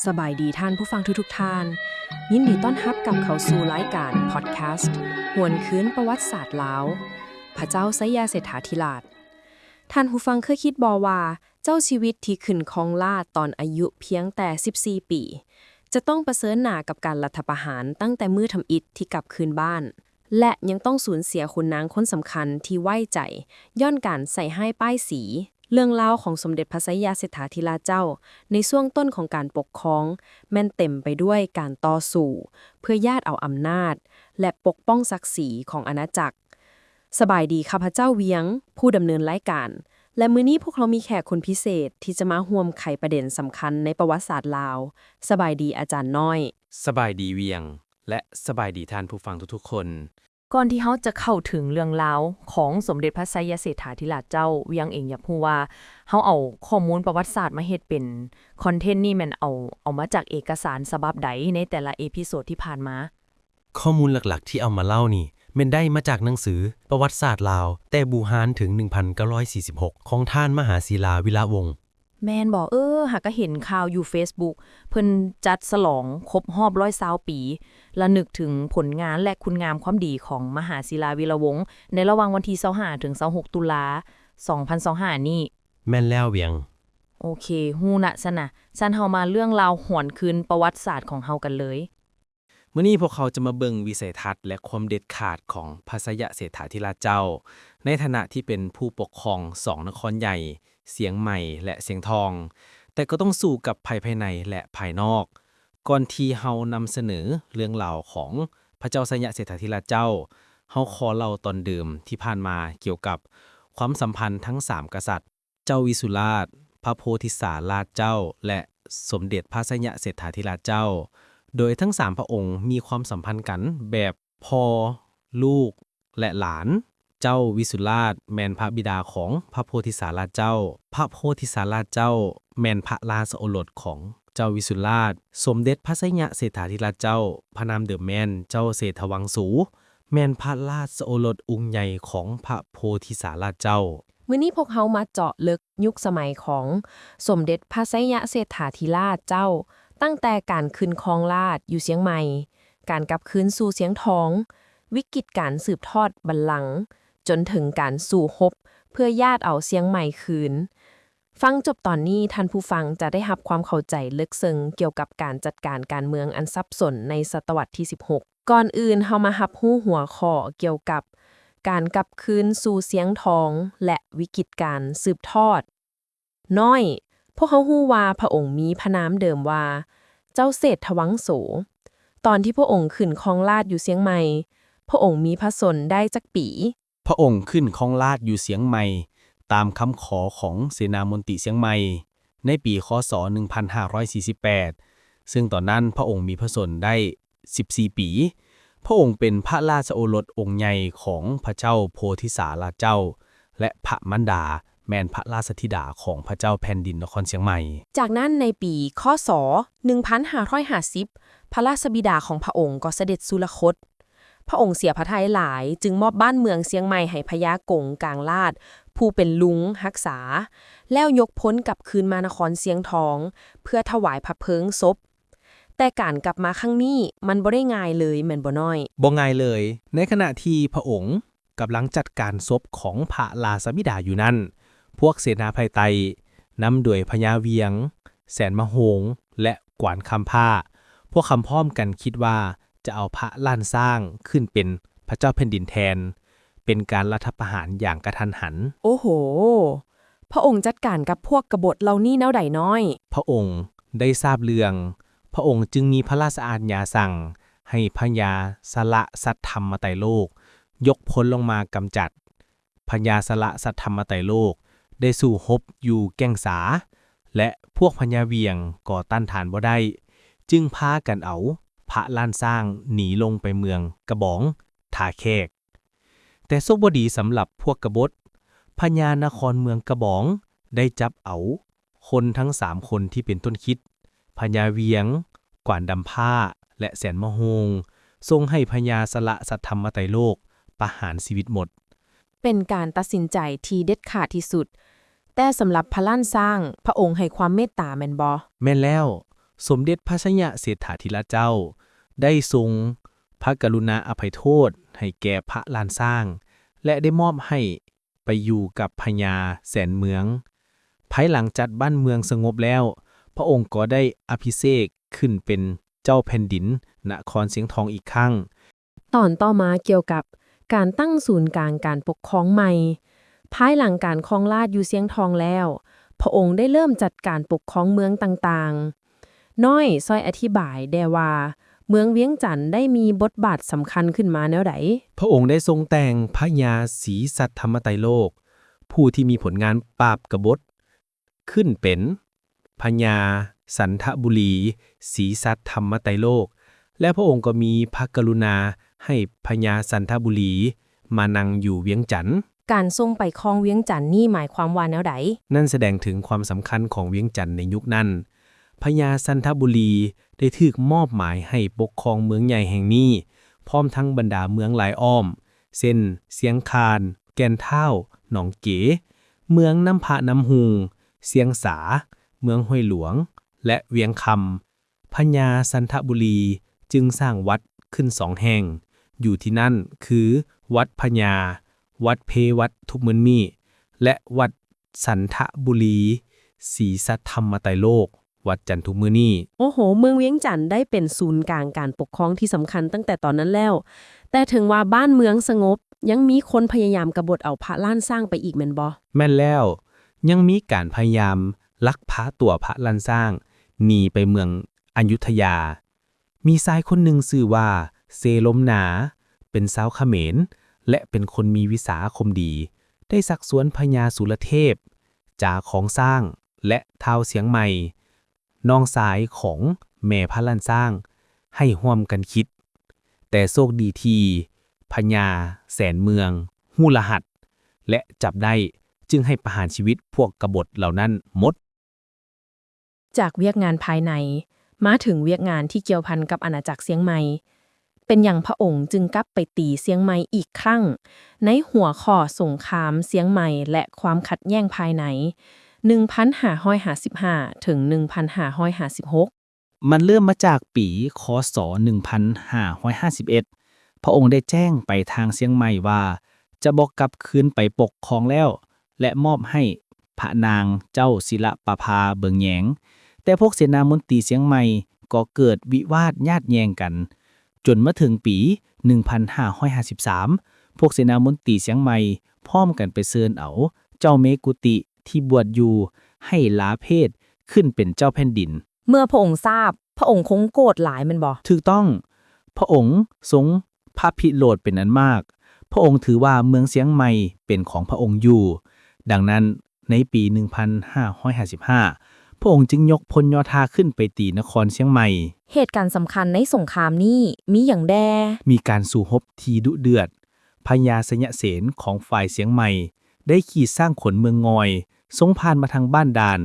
ສະບາຍດີທ່ານຜູ້ຟັງທຸກໆທ່ານ. ຍິນດີຕ້ອນຮັບກັບເຂົ້າສູ່ລາຍການພອດແຄສ ຫວນຄືນປະຫວັດສາດລາວ ພະເຈົ້າໄຊຍະເສດຖາທິລາດ. ທ່ານຜູ້ຟັງເຄີຍຄິດບໍ່ວ່າ ເຈົ້າຊີວິດທີ່ຂຶ້ນຄອງລາດຕອນອາຍຸພຽງແຕ່ສິບສີ່ປີ ຈະຕ້ອງປະເຊີນໜ້າກັບການລັດຖະປະຫານຕັ້ງແຕ່ມື້ທຳອິດທີ່ກັບຄືນບ້ານ ແລະ ຍັງຕ້ອງສູນເສຍຂຸນນາງຄົນສຳຄັນທີ່ໄວ້ໃຈ ຍ້ອນການໃສ່ຮ້າຍປ້າຍສີ. ເລື່ອງລາວຂອງສົມເດັດພະໄຊຍະເສດຖາທິລາດເຈົ້າ ໃນຊ່ວງຕົ້ນຂອງການປົກຄອງ ແມ່ນເຕັມໄປດ້ວຍການຕໍ່ສູ້ເພື່ອຢາດເອົາອຳນາດ ແລະ ປົກປ້ອງສັກສີຂອງອານາຈັກ. ສະບາຍດີ, ຂ້າພະເຈົ້າວຽງ ຜູ້ດຳເນີນລາຍການ ແລະ ມື້ນີ້ພວກເຮົາມີແຂກຄົນພິເສດທີ່ຈະມາຮ່ວມໄຂປະເດັນສຳຄັນໃນປະຫວັດສາດລາວ. ສະບາຍດີອາຈານນ້ອຍ. ສະບາຍດີວຽງ ແລະ ສະບາຍດີທ່ານຜູ້ຟັງທຸກໆຄົນ. ກ່ອນທີ່ເຮົາຈະເຂົ້າເຖິງເລື່ອງລາວຂອງສົມເດັດພະໄຊຍະເສດຖາທິລາດເຈົ້າ, ວຽງເອງຢາກຮູ້ວ່າ ເຮົາເອົາຂໍ້ມູນປະຫວັດສາດມາເຮັດເປັນຄອນເທັນນີ້ ແມ່ນເອົາ, ເອົາມາຈາກເອກະສານສະບັບໃດໃນແຕ່ລະເອພິໂສດທີ່ຜ່ານມາ? ຂໍ້ມູນຫຼັກໆທີ່ເອົາມາເລົ່ານີ້ ແມ່ນໄດ້ມາຈາກໜັງສືປະຫວັດສາດລາວ ແຕ່ບູຮານເຖິງໜຶ່ງພັນເກົ້າຮ້ອຍສີ່ສິບຫົກ ຂອງທ່ານມະຫາສີລາ ວິລະວົງ. ແມ່ນບໍ່? ເອີ, ຫາກະເຫັນຂ່າວຢູ່ເຟສບຸກ ເພິ່ນຈັດສະຫຼອງຄົບຮອບຮ້ອຍຊາວປີ ລະນຶກເຖິງຜົນງານ ແລະ ຄຸນງາມຄວາມດີຂອງມະຫາສີລາ ວິລະວົງ ໃນລະຫວ່າງວັນທີຊາວຫ້າ ເຖິງຊາວຫົກ ຕຸລາ ສອງພັນຊາວຫ້ານີ້. ແມ່ນແລ້ວວຽງ. ໂອເຄ, ຮູ້ລະຊັ້ນນະ. ຊັ້ນເຮົາມາເລື່ອງລາວຫວນຄືນປະຫວັດສາດຂອງເຮົາກັນເລີຍ. ມື້ນີ້ພວກເຮົາຈະມາເບິ່ງວິໄສທັດ ແລະ ຄວາມເດັດຂາດຂອງພະໄຊຍະເສດຖາທິລາດເຈົ້າ ໃນຖານະທີ່ເປັນຜູ້ປົກຄອງສອງນະຄອນໃຫຍ່ ຊຽງໃໝ່ ແລະ ຊຽງທອງ, ແຕ່ກໍຕ້ອງສູ້ກັບໄພພາຍໃນ ແລະ ພາຍນອກ. ກ່ອນທີ່ເຮົານຳສະເໜີເລື່ອງລາວຂອງພະເຈົ້າໄຊຍະເສດຖາທິລາດເຈົ້າ, ເຮົາຂໍເລົ່າຕອນເດີມທີ່ຜ່ານມາກ່ຽວກັບຄວາມສຳພັນທັງສາມກະສັດ, ເຈົ້າວິສຸລາດ, ພະໂພທິສາລາດເຈົ້າ ແລະ ສົມເດັດພະໄຊຍະເສດຖາທິລາດເຈົ້າ, ໂດຍທັງສາມພະອົງມີຄວາມສຳພັນກັນແບບພໍ່, ລູກ ແລະ ຫຼານ. ເຈົ້າວິສຸລາດແມ່ນພະບິດາຂອງພະໂພທິສາລາດເຈົ້າ. ພະໂພທິສາລາດເຈົ້າແມ່ນພະລາຊະໂອລົດຂອງເຈົ້າວິສຸລາດ. ສົມເດັດພະໄຊຍະເສດຖາທິລາດເຈົ້າ, ພະນາມເດີມແມ່ນເຈົ້າເຊດຖະວັງໂສ, ແມ່ນພະລາຊະໂອລົດອົງໃຫຍ່ຂອງພະໂພທິສາລາດເຈົ້າ. ມື້ນີ້ພວກເຮົາມາເຈາະເລິກຍຸກສະໄໝຂອງສົມເດັດພະໄຊຍະເສດຖາທິລາດເຈົ້າ, ຕັ້ງແຕ່ການຂຶ້ນຄອງລາດຢູ່ຊຽງໃໝ່, ການກັບຄືນສູ່ຊຽງທອງ, ວິກິດການສືບທອດບັນລັງ, ຈົນເຖິງການສູ້ຮົບເພື່ອຢາດເອົາຊຽງໃໝ່ຄືນ. ຟັງຈົບຕອນນີ້, ທ່ານຜູ້ຟັງຈະໄດ້ຮັບຄວາມເຂົ້າໃຈເລິກເຊິ່ງກ່ຽວກັບການຈັດການການເມືອງອັນສັບສົນໃນສະຕະວັດທີສິບຫົກ. ກ່ອນອື່ນ, ເຮົາມາຮັບຮູ້ຫົວຂໍ້ກ່ຽວກັບການກັບຄືນສູ່ຊຽງທອງ ແລະ ວິກິດການສືບທອດ. ນ້ອຍ, ພວກເຮົາຮູ້ວ່າພະອົງມີພະນາມເດີມວ່າ ເຈົ້າເສດຖະວັງໂສ. ຕອນທີ່ພະອົງຂຶ້ນຄອງລາດຢູ່ຊຽງໃໝ່, ພະອົງມີພະຊົນໄດ້ຈັກປີ? ພະອົງຂຶ້ນຄອງລາດຢູ່ຊຽງໃໝ່ ຕາມຄຳຂໍຂອງເສນາມົນຕີຊຽງໃໝ່ ໃນປີ ຄ.ສ. ໜຶ່ງພັນຫ້າຮ້ອຍສີ່ສິບແປດ ເຊິ່ງຕອນນັ້ນພະອົງມີພະຊົນໄດ້ສິບສີ່ປີ. ພະອົງເປັນພະລາຊະໂອລົດອົງໃຫຍ່ຂອງພະເຈົ້າໂພທິສາລາດເຈົ້າ ແລະ ພະມານດາແມ່ນພະລາຊະທິດາຂອງພະເຈົ້າແຜ່ນດິນນະຄອນຊຽງໃໝ່. ຈາກນັ້ນໃນປີ ຄ.ສ. ໜຶ່ງພັນຫ້າຮ້ອຍຫ້າສິບ ພະລາຊະບິດາຂອງພະອົງກໍສະເດັດສຸລະຄົດ. ພະອົງເສຍພະໄທຫຼາຍ ຈຶ່ງມອບບ້ານເມືອງຊຽງໃໝ່ໃຫ້ພະຍາກົງກາງລາດ ຜູ້ເປັນລຸງຮັກສາ, ແລ້ວຍົກພົນກັບຄືນມານະຄອນຊຽງທອງ ເພື່ອຖວາຍພະເພີງສົບ. ແຕ່ການກັບມາຄັ້ງນີ້ມັນບໍ່ໄດ້ງ່າຍເລີຍແມ່ນບໍ່ນ້ອຍ? ບໍ່ງ່າຍເລີຍ. ໃນຂະນະທີ່ພະອົງກຳລັງຈັດການສົບຂອງພະລາຊະບິດາຢູ່ນັ້ນ, ພວກເສນາພາຍໃຕ້ ນຳໂດຍພະຍາວຽງ, ແສນມະໂຮງ ແລະ ກວານຄຳພ້າ, ພວກເຂົາພ້ອມກັນຄິດວ່າຈະເອົາພະລ້ານຊ້າງຂຶ້ນເປັນພະເຈົ້າແຜ່ນດິນແທນ, ເປັນການລັດຖະປະຫານຢ່າງກະທັນຫັນ. ໂອ້ໂຫ! ພະອົງຈັດການກັບພວກກະບົດເຫຼົ່ານີ້ແນວໃດນ້ອຍ? ພະອົງໄດ້ຊາບເລື່ອງ, ພະອົງຈຶ່ງມີພະລາຊະອາດຍາສັ່ງໃຫ້ພະຍາສະລະສັດທຳມະໄຕໂລກ ຍົກພົນລົງມາກຳຈັດ. ພະຍາສະລະສັດທຳມະໄຕໂລກໄດ້ສູ້ຮົບຢູ່ແກ່ງສາ ແລະ ພວກພະຍາວຽງກໍຕ້ານທານບໍ່ໄດ້, ຈຶ່ງພາກັນເອົາພະລ້ານຊ້າງໜີລົງໄປເມືອງກະບອງ ທ່າແຂກ. ແຕ່ໂຊກບໍ່ດີສຳລັບພວກກະບົດ, ພະຍານະຄອນເມືອງກະບອງໄດ້ຈັບເອົາຄົນທັງສາມຄົນທີ່ເປັນຕົ້ນຄິດ, ພະຍາວຽງ, ກວານດຳພ້າ ແລະ ແສນມະໂຮງ, ສົ່ງໃຫ້ພະຍາສະລະສັດທຳມະໄຕໂລກປະຫານຊີວິດໝົດ. ເປັນການຕັດສິນໃຈທີ່ເດັດຂາດທີ່ສຸດ. ແຕ່ສຳລັບພະລ້ານຊ້າງ, ພະອົງໃຫ້ຄວາມເມດຕາແມ່ນບໍ່? ແມ່ນແລ້ວ. ສົມເດັດພະໄຊຍະເສດຖາທິລາດເຈົ້າ ໄດ້ຊົງພະກະລຸນາອະໄພໂທດໃຫ້ແກ່ພະລ້ານຊ້າງ ແລະ ໄດ້ມອບໃຫ້ໄປຢູ່ກັບພະຍາແສນເມືອງ. ພາຍຫຼັງຈັດບ້ານເມືອງສະຫງົບແລ້ວ, ພະອົງກໍໄດ້ອະພິເສກຂຶ້ນເປັນເຈົ້າແຜ່ນດິນນະຄອນຊຽງທອງອີກຄັ້ງ. ຕອນຕໍ່ມາກ່ຽວກັບການຕັ້ງສູນກາງການປົກຄອງໃໝ່. ພາຍຫຼັງການຄອງລາດຢູ່ຊຽງທອງແລ້ວ, ພະອົງໄດ້ເລີ່ມຈັດການປົກຄອງເມືອງຕ່າງໆ. ນ້ອຍ ຊ່ອຍອະທິບາຍແດ່ວ່າ ເມືອງວຽງຈັນໄດ້ມີບົດບາດສຳຄັນຂຶ້ນມາແນວໃດ? ພະອົງໄດ້ຊົງແຕ່ງພະຍາສີສັດທຳມະໄຕໂລກ, ຜູ້ທີ່ມີຜົນງານປາບກະບົດ, ຂຶ້ນເປັນພະຍາສັນທະບູລີສີສັດທຳມະໄຕໂລກ ແລະ ພະອົງກໍມີພະກະລຸນາໃຫ້ພະຍາສັນທະບູລີມານັ່ງຢູ່ວຽງຈັນ. ການສົ່ງໄປຄອງວຽງຈັນນີ້ໝາຍຄວາມວ່າແນວໃດ? ນັ້ນສະແດງເຖິງຄວາມສຳຄັນຂອງວຽງຈັນໃນຍຸກນັ້ນ. ພະຍາສັນທະບູລີໄດ້ຖືກມອບໝາຍໃຫ້ປົກຄອງເມືອງໃຫຍ່ແຫ່ງນີ້ ພ້ອມທັງບັນດາເມືອງລາຍອ້ອມ ເຊັ່ນ ຊຽງຄານ, ແກ່ນທ້າວ, ໜອງເກ, ເມືອງນ້ຳພະນ້ຳຮຸ່ງ, ຊຽງສາ, ເມືອງຫ້ວຍຫຼວງ ແລະ ວຽງຄຳ. ພະຍາສັນທະບູລີຈຶ່ງສ້າງວັດຂຶ້ນສອງແຫ່ງຢູ່ທີ່ນັ້ນ ຄື ວັດພະຍາ, ວັດເພວັດທຸກມື້ນີ້ ແລະ ວັດສັນທະບູລີສີສັດທຳມະໄຕໂລກ ວັດຈັນທຸກມື້ນີ້. ໂອ້ໂຫ, ເມືອງວຽງຈັນໄດ້ເປັນສູນກາງການປົກຄອງທີ່ສຳຄັນຕັ້ງແຕ່ຕອນນັ້ນແລ້ວ. ແຕ່ເຖິງວ່າບ້ານເມືອງສະຫງົບ, ຍັງມີຄົນພະຍາຍາມກະບົດເອົາພະລ້ານຊ້າງໄປອີກແມ່ນບໍ່? ແມ່ນແລ້ວ, ຍັງມີການພະຍາຍາມລັກພາຕົວພະລ້ານຊ້າງໜີໄປເມືອງອະຍຸດທະຍາ. ມີຊາຍຄົນໜຶ່ງຊື່ວ່າ ເຊລົມນາ, ເປັນຊາວຂະເໝນ ແລະ ເປັນຄົນມີວິຊາອາຄົມດີ, ໄດ້ຊັກຊວນພະຍາສຸລະເທບ, ຈາຂອງຊ້າງ ແລະ ທ້າວຊຽງໃໝ່, ນ້ອງຊາຍຂອງແມ່ພະລ້ານຊ້າງ ໃຫ້ຮ່ວມກັນຄິດ. ແຕ່ໂຊກດີທີ່ພະຍາແສນເມືອງຮູ້ລະຫັດ ແລະ ຈັບໄດ້, ຈຶ່ງໃຫ້ປະຫານຊີວິດພວກກະບົດເຫຼົ່ານັ້ນໝົດ. ຈາກວຽກງານພາຍໃນ ມາເຖິງວຽກງານທີ່ກ່ຽວພັນກັບອານາຈັກຊຽງໃໝ່, ເປັນຫຍັງພະອົງຈຶ່ງກັບໄປຕີຊຽງໃໝ່ອີກຄັ້ງ ໃນຫົວຂໍ້ສົງຄາມຊຽງໃໝ່ ແລະ ຄວາມຂັດແຍ່ງພາຍໃນ ໜຶ່ງພັນຫ້າຮ້ອຍຫ້າສິບຫ້າ ເຖິງ ໜຶ່ງພັນຫ້າຮ້ອຍຫ້າສິບຫົກ? ມັນເລີ່ມມາຈາກປີ ຄ.ສ. ໜຶ່ງພັນຫ້າຮ້ອຍຫ້າສິບເອັດ ພະອົງໄດ້ແຈ້ງໄປທາງຊຽງໃໝ່ວ່າ ຈະບໍ່ກັບຄືນໄປປົກຄອງແລ້ວ ແລະ ມອບໃຫ້ພະນາງເຈົ້າສິລະປະພາເບິ່ງແຍງ. ແຕ່ພວກເສນາມົນຕີຊຽງໃໝ່ກໍເກີດວິວາດຍາດແຍ່ງກັນ, ຈົນມາເຖິງປີ ໜຶ່ງພັນຫ້າຮ້ອຍຫ້າສິບສາມ ພວກເສນາມົນຕີຊຽງໃໝ່ພ້ອມກັນໄປເຊີນເອົາເຈົ້າເມກຸຕິທີ່ບວດຢູ່ໃຫ້ລາເພດຂຶ້ນເປັນເຈົ້າແຜ່ນດິນ. ເມື່ອພະອົງຊາບ, ພະອົງຄົງໂກດຫຼາຍແມ່ນບໍ່? ຖືກຕ້ອງ. ພະອົງຊົງພະພິໂລດເປັນອັນມາກ. ພະອົງຖືວ່າເມືອງຊຽງໃໝ່ເປັນຂອງພະອົງຢູ່. ດັ່ງນັ້ນ, ໃນປີ ໜຶ່ງພັນຫ້າຮ້ອຍຫ້າສິບຫ້າ ພະອົງຈຶ່ງຍົກພົນໂຍທາຂຶ້ນໄປຕີນະຄອນຊຽງໃໝ່. ເຫດການສຳຄັນໃນສົງຄາມນີ້ມີຫຍັງແດ່? ມີການສູ້ຮົບທີ່ດຸເດືອດ. ພະຍາໄຊຍະເສນຂອງຝ່າຍຊຽງໃໝ່ໄດ້ຂີ່ຊ້າງຂົນເມືອງງອຍ ຊົງຜ່ານມາທາງບ້ານດານ,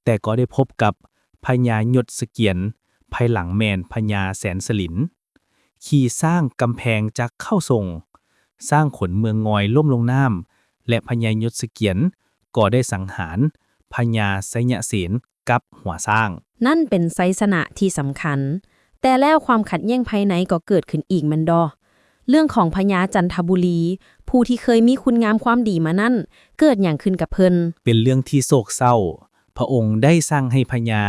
ແຕ່ກໍໄດ້ພົບກັບພະຍາຍົດສະກຽນ, ພາຍຫຼັງແມ່ນພະຍາແສນສະຫຼີນ ຂີ່ຊ້າງກຳແພງຈັກເຂົ້າຊົງ, ຊ້າງຂົນເມືອງງອຍລົ້ມລົງນ້ຳ ແລະ ພະຍາຍົດສະກຽນກໍໄດ້ສັງຫານພະຍາໄຊຍະເສນກັບຫົວຊ້າງ. ນັ້ນເປັນໄຊຊະນະທີ່ສຳຄັນ. ແຕ່ແລ້ວຄວາມຂັດແຍ່ງພາຍໃນກໍເກີດຂຶ້ນອີກແມ່ນບໍ່? ເລື່ອງຂອງພະຍາຈັນທະບູລີ ຜູ້ທີ່ເຄີຍມີຄຸນງາມຄວາມດີມານັ້ນ ເກີດຫຍັງຂຶ້ນກັບເພິ່ນ? ເປັນເລື່ອງທີ່ໂສກເສົ້າ. ພະອົງໄດ້ສັ່ງໃຫ້ພະຍາ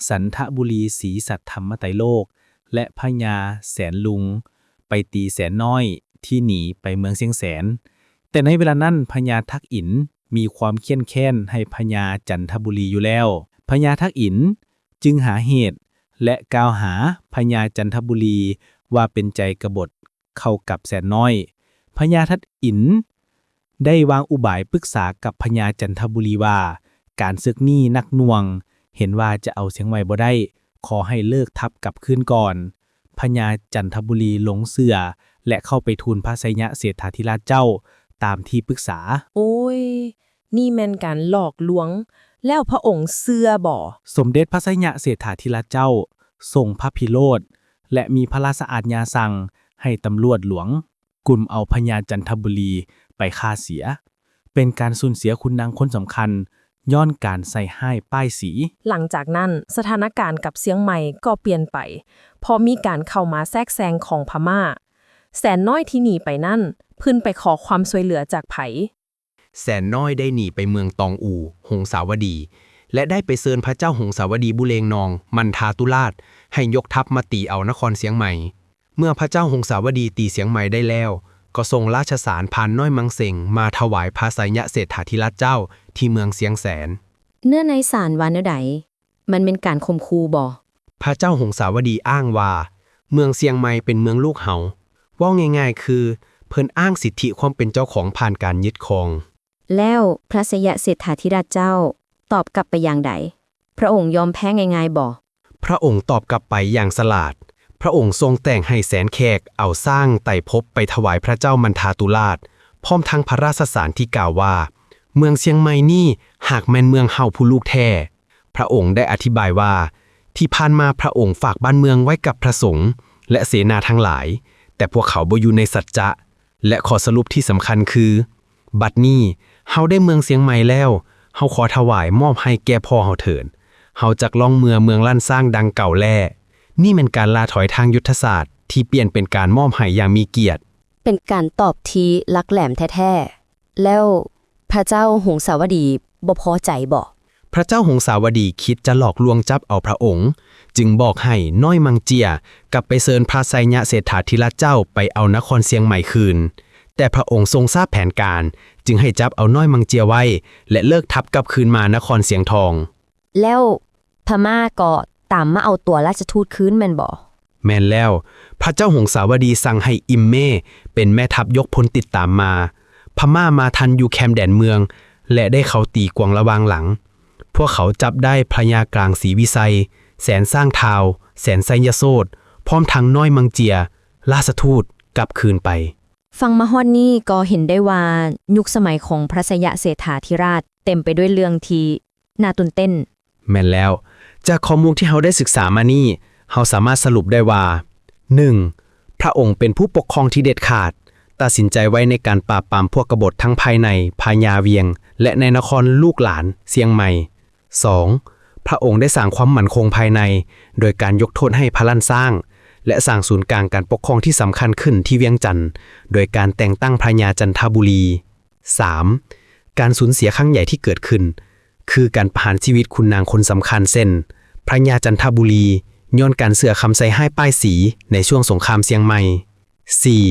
ສັນທະບູລີສີສັດທຳມະໄຕໂລກ ແລະ ພະຍາແສນລຸງໄປຕີແສນນ້ອຍທີ່ໜີໄປເມືອງຊຽງແສນ. ແຕ່ໃນເວລານັ້ນພະຍາທັກອິນມີຄວາມຄຽນແຄ້ນໃຫ້ພະຍາຈັນທະບູລີຢູ່ແລ້ວ. ພະຍາທັກອິນຈຶ່ງຫາເຫດ ແລະ ກ່າວຫາພະຍາຈັນທະບູລີວ່າເປັນໃຈກະບົດເຂົ້າກັບແສນນ້ອຍ. ພະຍາທັກອິນ ໄດ້ວາງອຸບາຍປຶກສາກັບພະຍາຈັນທະບູລີວ່າ ການເສິກນີ້ໜັກໜ່ວງ, ເຫັນວ່າຈະເອົາຊຽງໃໝ່ບໍ່ໄດ້, ຂໍໃຫ້ເລີກທັບກັບຄືນກ່ອນ. ພະຍາຈັນທະບູລີຫຼົງເຊື່ອ ແລະ ເຂົ້າໄປທູນພະໄຊຍະເສດຖາທິລາດເຈົ້າຕາມທີ່ປຶກສາ. ໂອ້ຍ, ນີ້ແມ່ນການຫຼອກລວງ, ແລ້ວພະອົງເຊື່ອບໍ່? ສົມເດັດພະໄຊຍະເສດຖາທິລາດເຈົ້າຊົງພະພິໂລດ ແລະ ມີພະລາຊະອາດຍາສັ່ງໃຫ້ຕຳຫຼວດຫຼວງ ກຸມເອົາພະຍາຈັນທະບູລີໄປຂ້າເສຍ, ເປັນການສູນເສຍຂຸນນາງຄົນສຳຄັນ ຍ້ອນການໃສ່ຮ້າຍປ້າຍສີ. ຫຼັງຈາກນັ້ນ, ສະຖານະການກັບຊຽງໃໝ່ກໍປ່ຽນໄປ, ເພາະມີການເຂົ້າມາແຊກແຊງຂອງພະມ້າ. ແສນນ້ອຍທີ່ໜີໄປນັ້ນ, ເພິ່ນໄປຂໍຄວາມຊ່ວຍເຫຼືອຈາກໃຜ? ແສນນ້ອຍໄດ້ໜີໄປເມືອງຕອງອູ, ຫົງສາວະດີ ແລະ ໄດ້ໄປເຊີນພະເຈົ້າຫົງສາວະດີບຸເລງນອງ ມັນທາຕຸລາດ ໃຫ້ຍົກທັບມາຕີເອົານະຄອນຊຽງໃໝ່. ເມື່ອພະເຈົ້າຫົງສາວະດີຕີຊຽງໃໝ່ໄດ້ແລ້ວ, ກໍສົ່ງລາຊະສານຜ່ານນ້ອຍມັງເສັງມາຖວາຍພະໄຊຍະເສດຖາທິລາດເຈົ້າທີ່ເມືອງຊຽງແສນ. ເນື້ອໃນສານວ່າແນວໃດ? ມັນແມ່ນການຂົ່ມຂູ່ບໍ? ພະເຈົ້າຫົງສາວະດີອ້າງວ່າ ເມືອງຊຽງໃໝ່ເປັນເມືອງລູກເຮົາ. ເວົ້າງ່າຍໆຄື ເພິ່ນອ້າງສິດທິຄວາມເປັນເຈົ້າຂອງຜ່ານການຍຶດຄອງ. ແລ້ວພະໄຊຍະເສດຖາທິລາດເຈົ້າຕອບກັບໄປຢ່າງໃດ? ພະອົງຍອມແພ້ງ່າຍໆບໍ? ພະອົງຕອບກັບໄປຢ່າງສະຫຼາດ. ພະອົງສົ່ງແຕ່ງໃຫ້ແສນແຂກເອົາຊ້າງໄຕພົບໄປຖວາຍພະເຈົ້າມັນທາຕຸລາດ, ພ້ອມທັງພະລາຊະສານທີ່ກ່າວວ່າ ເມືອງຊຽງໃໝ່ນີ້ຫາກແມ່ນເມືອງເຮົາຜູ້ລູກແທ້. ພະອົງໄດ້ອະທິບາຍວ່າ ທີ່ຜ່ານມາພະອົງຝາກບ້ານເມືອງໄວ້ກັບພະສົງ ແລະ ເສນາທັງຫຼາຍ, ແຕ່ພວກເຂົາບໍ່ຢູ່ໃນສັດຈະ ແລະ ຂໍ້ສະຫຼຸບທີ່ສຳຄັນຄື ບັດນີ້ເຮົາໄດ້ເມືອງຊຽງໃໝ່ແລ້ວ, ເຮົາຂໍຖວາຍມອບໃຫ້ແກ່ພໍ່ເຮົາເທີ້ນ. ເຮົາຈັກລ່ອງເມືອເມືອງລ້ານຊ້າງດັ່ງເກົ່າແລ້. ນີ້ແມ່ນການລ່າຖອຍທາງຍຸດທະສາດທີ່ປ່ຽນເປັນການມອບໃຫ້ຢ່າງມີກຽດ. ເປັນການຕອບທີ່ຫຼັກແຫຼມແທ້ໆ. ແລ້ວພະເຈົ້າຫົງສາວະດີບໍ່ພໍໃຈບໍ? ພະເຈົ້າຫົງສາວະດີຄິດຈະຫຼອກລວງຈັບເອົາພະອົງ, ຈຶ່ງບອກໃຫ້ນ້ອຍມັງເຈຍກັບໄປເຊີນພະໄຊຍະເສດຖາທິລາດເຈົ້າໄປເອົານະຄອນຊຽງໃໝ່ຄືນ. ແຕ່ພະອົງຊົງຊາບແຜນການ, ຈຶ່ງໃຫ້ຈັບເອົານ້ອຍມັງເຈຍໄວ້ ແລະ ເລີກທັບກັບຄືນມານະຄອນຊຽງທອງ. ແລ້ວພະມ້າກໍຕາມມາເອົາຕົວລາຊະທູດຄືນແມ່ນບໍ່? ແມ່ນແລ້ວ. ພະເຈົ້າຫົງສາວະດີສັ່ງໃຫ້ອິມເມເປັນແມ່ທັບຍົກພົນຕິດຕາມມາ. ພະມ້າມາທັນຢູ່ແຄມແດນເມືອງ ແລະ ໄດ້ເຂົ້າຕີກວາງລະຫວ່າງຫຼັງ. ພວກເຂົາຈັບໄດ້ພະຍາກາງສີວິໄຊ, ແສນຊ້າງທາວ, ແສນໄຊຍະໂຊດ, ພ້ອມທັງນ້ອຍມັງເຈຍ, ລາຊະທູດກັບຄືນໄປ. ຟັງມາຮອດນີ້ກໍເຫັນໄດ້ວ່າ ຍຸກສະໄໝຂອງພະໄຊຍະເສດຖາທິລາດເຕັມໄປດ້ວຍເລື່ອງທີ່ໜ້າຕື່ນເຕັ້ນ. ແມ່ນແລ້ວ. ຈາກຂໍ້ມູນທີ່ເຮົາໄດ້ສຶກສາມານີ້, ເຮົາສາມາດສະຫຼຸບໄດ້ວ່າ ໜຶ່ງ ພະອົງເປັນຜູ້ປົກຄອງທີ່ເດັດຂາດ, ຕັດສິນໃຈໄວໃນການປາບປາມພວກກະບົດທັງພາຍໃນພະຍາວຽງ ແລະ ໃນນະຄອນລູກຫຼານຊຽງໃໝ່. ສອງ ພະອົງໄດ້ສ້າງຄວາມໝັ້ນຄົງພາຍໃນ ໂດຍການຍົກໂທດໃຫ້ພະລ້ານຊ້າງ ແລະ ສ້າງສູນກາງການປົກຄອງທີ່ສຳຄັນຂຶ້ນທີ່ວຽງຈັນ ໂດຍການແຕ່ງຕັ້ງພະຍາຈັນທະບູລີ. ສາມ ການສູນເສຍຄັ້ງໃຫຍ່ທີ່ເກີດຂຶ້ນ ຄືການປະຫານຊີວິດຂຸນນາງຄົນສຳຄັນ ເຊັ່ນ ພະຍາຈັນທະບູລີ ຍ້ອນການເຊື່ອຄຳໃສ່ຮ້າຍປ້າຍສີໃນຊ່ວງສົງຄາມຊຽງໃໝ່. ສີ່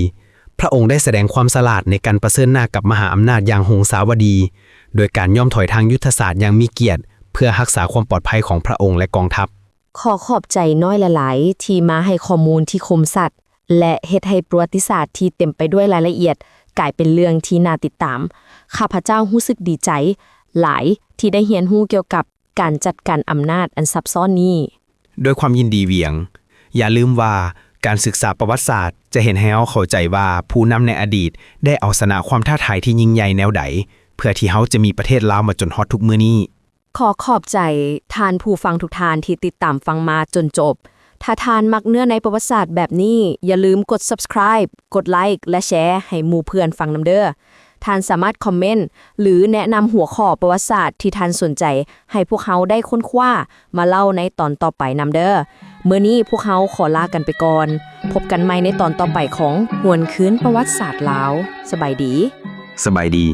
ພະອົງໄດ້ສະແດງຄວາມສະຫຼາດໃນການປະເຊີນໜ້າກັບມະຫາອຳນາດຢ່າງຫົງສາວະດີ ໂດຍການຍອມຖອຍທາງຍຸດທະສາດຢ່າງມີກຽດ ເພື່ອຮັກສາຄວາມປອດໄພຂອງພະອົງ ແລະ ກອງທັບ. ຂໍຂອບໃຈນ້ອຍຫຼາຍໆ ທີ່ມາໃຫ້ຂໍ້ມູນທີ່ຄົມຊັດ ແລະ ເຮັດໃຫ້ປະຫວັດຕິສາດທີ່ເຕັມໄປດ້ວຍລາຍລະອຽດ ກາຍເປັນເລື່ອງທີ່ໜ້າຕິດຕາມ. ຂ້າພະເຈົ້າຮູ້ສຶກດີໃຈຫຼາຍທີ່ໄດ້ຮຽນຮູ້ກ່ຽວກັບການຈັດການອຳນາດອັນຊັບຊ້ອນນີ້. ດ້ວຍຄວາມຍິນດີຫວຽງ. ຢ່າລືມວ່າ ການສຶກສາປະຫວັດສາດຈະເຮັດໃຫ້ເຮົາເຂົ້າໃຈວ່າຜູ້ນຳໃນອະດີດໄດ້ເອົາຊະນະຄວາມທ້າທາຍທີ່ຍິ່ງໃຫຍ່ແນວໃດ ເພື່ອທີ່ເຮົາຈະມີປະເທດລາວມາຈົນຮອດທຸກມື້ນີ້. ຂໍຂອບໃຈທ່ານຜູ້ຟັງທຸກທ່ານທີ່ຕິດຕາມຟັງມາຈົນຈົບ. ຖ້າທ່ານມັກເນື້ອໃນປະຫວັດສາດແບບນີ້, ຢ່າລືມກົດ Subscribe, ກົດ Like ແລະ Share ໃຫ້ໝູ່ເພື່ອນຟັງນຳເດີ້. ທ່ານສາມາດຄອມເມັນ ຫຼື ແນະນຳຫົວຂໍ້ປະຫວັດສາດທີ່ທ່ານສົນໃຈໃຫ້ພວກເຮົາໄດ້ຄົ້ນຄວ້າມາເລົ່າໃນຕອນຕໍ່ໄປນຳເດີ້. ມື້ນີ້ພວກເຮົາຂໍລາກັນໄປກ່ອນ. ພົບກັນໃໝ່ໃນຕອນຕໍ່ໄປຂອງຫວນຄືນປະຫວັດສາດລາວ. ສະບາຍດີ. ສະບາຍດີ.